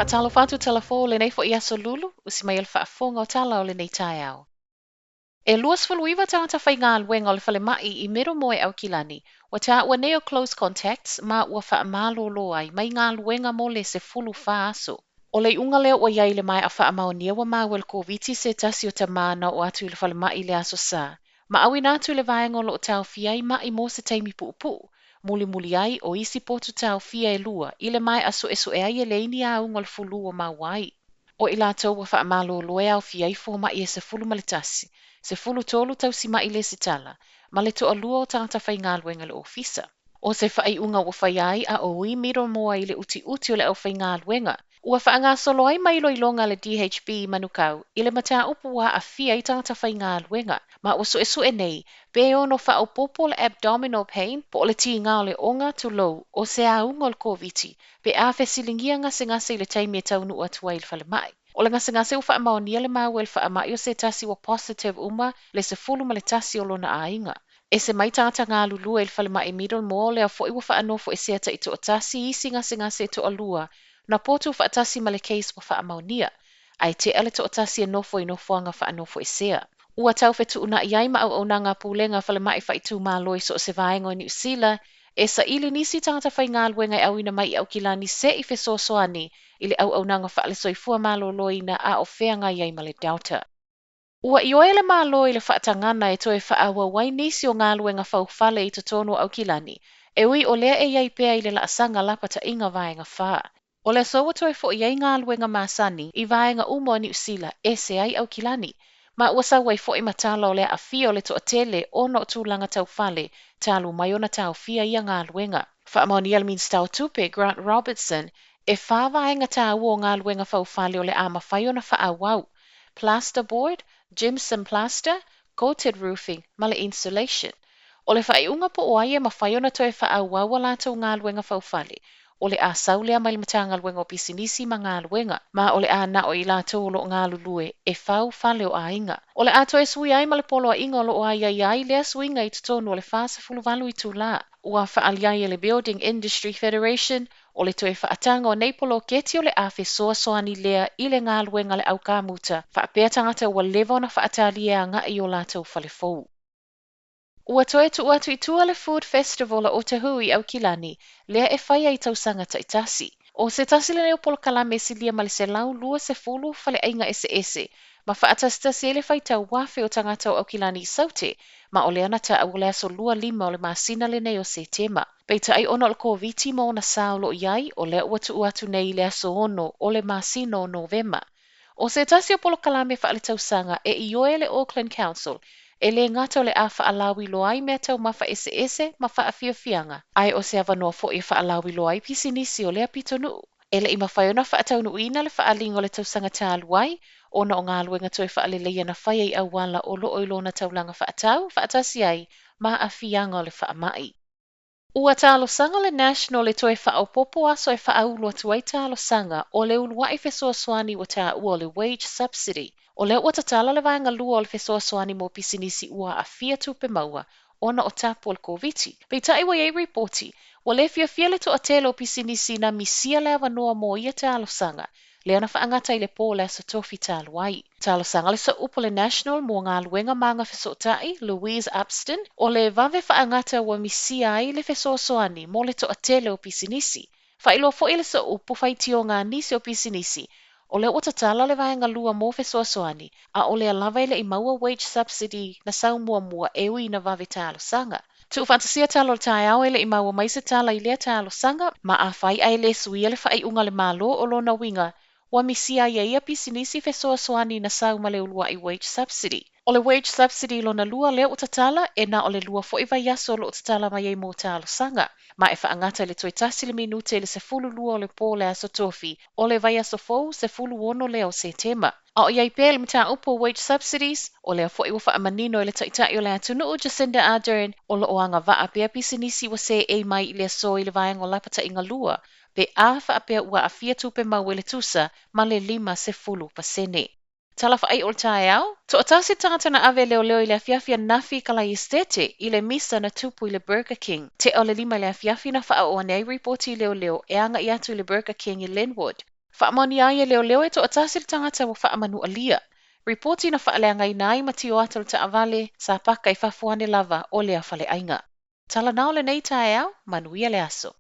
Faatalofa atu Tala Fou lenei foi aso Lulu, usi mai o le faafofoga o tala o lenei taeao. E 29 tagata faigaluega o le falemai i Middlemore i Aukilani, ua taua nei o close contacts ma ua faamalolo ai mai galuega mo le 14 aso. O le iuga lea ua i ai i le maea faamaonia ua maua i le Koviti se tasi o tama na oo atu i le falemai i le aso Sa, ma auina atu i le vaega o lo o taofia ai ma'i mo se taimi puupuu, mulimuli ai o isi potu taofia e lua i le maea suesue ai e leai ni auga o le fulu ua maua ai. O i latou ua faamalolo e aofia ai fomai e 11, 13 tausima'i lesitala, ma le toalua o tagata faigaluega i le ofisa. O se faaiuga ua faia ai a o ui Middlemore i le utiuti o le aufaigaluega. Ua faagasolo ai ma iloiloga a le DHB i Manukau i le mataupu ua aafia ai tagata faigaluega, ma ua suesue nei pe ono faaopoopo le abdominal pain po o le tiga o le oga tulou o se auga o le Koviti pe a fesiligia gasegase i le taimi e taunuu atu ai i le falemai. O le gasegase ua faamaonia le maua i le faamai o se tasi ua positive uma le 11 o lona aiga. Ese mai tagata galulue i le falemai Middlemore lea foi ua faanofoesea taitoatasi i isi gasegase e toalua na potu faatasi ma le case ua faamaonia, ae tea le toatasi e nofo i nofoaga faanofoesea. Ua tau fetuunai ai ma auaunaga a pulega falemai faaitumalo i so o se vaega o Niu Sila e saili nisi tagata faigaluega e auina mai i Aukilani se i fesoasoani i le auaunaga faale-soifua maloloina a o feagai ai ma le Delta. Ua ioe le Malo i le faatagaga e toe faaauau ai nisi o galuega faufale i totonu o Aukilani, e ui o lea e i ai pea i le laasaga lapataiga Vaega 4. O le aso ua toe foi ai galuega masani i vaega uma o Niu Sila, ese ai Aukilani, ma ua sau ai foi ma tala o le aafia o le toatele ona o tulaga tau fale talu mai ona taofia ia galuega. Faamaonia le Minisita o Tupe, Grant Robertson, e fa vaega taua o galuega faufale o le a mafai ona faaauau, plasterboard, gypsum plaster, coated roofing ma le insulation. O le faaiuga po o ai e mafai ona toe faaauau a latou galuega faufale, o le a sau lea mai le Matagaluega o Pisinisi ma Galuega, ma o le a na o i latou o lo o galulue e fau fale o aiga. O le a toe sui ai ma le poloaiga o lo o aiaia ai lea suiga i totonu o le 48 itulā. Ua faaali ai e le Building Industry Federation, o le toe faataga o nei poloketi o le a fesoasoani lea i le galuega a le au kamuta faapea tagata ua leva ona faatalie agai i o latou fale fou. Ua toe tuu atu i tua le Food Festival a Otahuhu i Aukilani, lea e faia i tausaga taitasi. O se tasi lenei o polokalame e silia ma le 120 faleaiga eseese ma faatasitasi ai le faitau afe o tagata o Aukilani i Saute, ma o lea na taua o le aso 25 o le masina lenei o Setema. Peitai ona o le Koviti ma ona sa o lo o i ai, o lea ua tuu atu nei i le aso 6 o le masina o Novema. O se tasi o polokalame faaletausaga e ioe le Auckland Council e le gata o le a faalauiloa ai meataumafa eseese ma faafiafiaga, ae o se avanoa foi e faalauiloa ai pisinisi o lea pitonuu. E le i mafai ona faataunuuina le faaaliga o le tausaga talu ai ona o galuega toe faaleleia na faia i auala o lo o i lona taulaga faatau faatasi ai ma aafiaga o le faamai. Ua talosaga le National e toe faaopoopo aso e faaulu atu ai talosaga o le uluai fesoasoani ua taua o le wage subsidy. O lea ua tatala le vaega lua o le fesoasoani mo pisinisi ua aafia tupe maua ona o tapu o le Koviti. Peitai ua i ai ripoti, ua le fiafia le toatele o pisinisi na misia le avanoa mo ia talosaga, lea na faagata i le po o le aso Tofi talu ai. Talosaga le Sooupu o le National mo Galuega ma Agafesootai, Louise Upston, o le vave faagata ua misia ai le fesoasoani mo le toatele o pisinisi. Faailoa foi e le Sooupu faitioga a nisi o pisinisi, o lea ua tatala le vaega lua mo fesoasoani, a o lea lava e le i maua wage subsidy na sau muamua e ui ina vave talosaga. Tuufaatasia tala o le taeao e le i maua mai se tala i lea talosaga, ma afai ae le suia le faaiuga a le Malo o lona uiga, ua misia ai e ia pisinisi fesoasoani na sau ma le uluai wage subsidy. O le wage subsidy lona lua lea ua tatala, e na o le lua foi vaiaso o lo o tatala mai ai mo talosaga, ma e faagata i le toe tasi le minute i le 12 o le po o le aso Tofi o le vaiaso fou, 16 lea o Setema. A o i ai pea le mataupu o wage subsidies, o lea foi ua faamanino e le Taitai o le atunuu Jacinda Ardern o lo o agavaa pea pisinisi ua seei mai i le aso i le vaega o lapataiga lua pe a faapea ua aafia tupe maua i le tusa ma le 50%. Tala faaiu o le taeao, Toatasi tagata na ave e leoleo i le afiafi ananafi i Kalaesetete i le misa na tupu i le Burger King. Tea o le 5 i le afiafi na faaoo ane ai ripoti i leoleo e agai atu i le Burger King i Linwood. Faamaonia ai e leoleo e toatasi le tagata ua faamanualia. Ripoti na faaleagaina ai ma tio ata o le taavale sa paka i fafo ane lava o lea faleaiga. Tala na o lenei taeao, manuia le aso.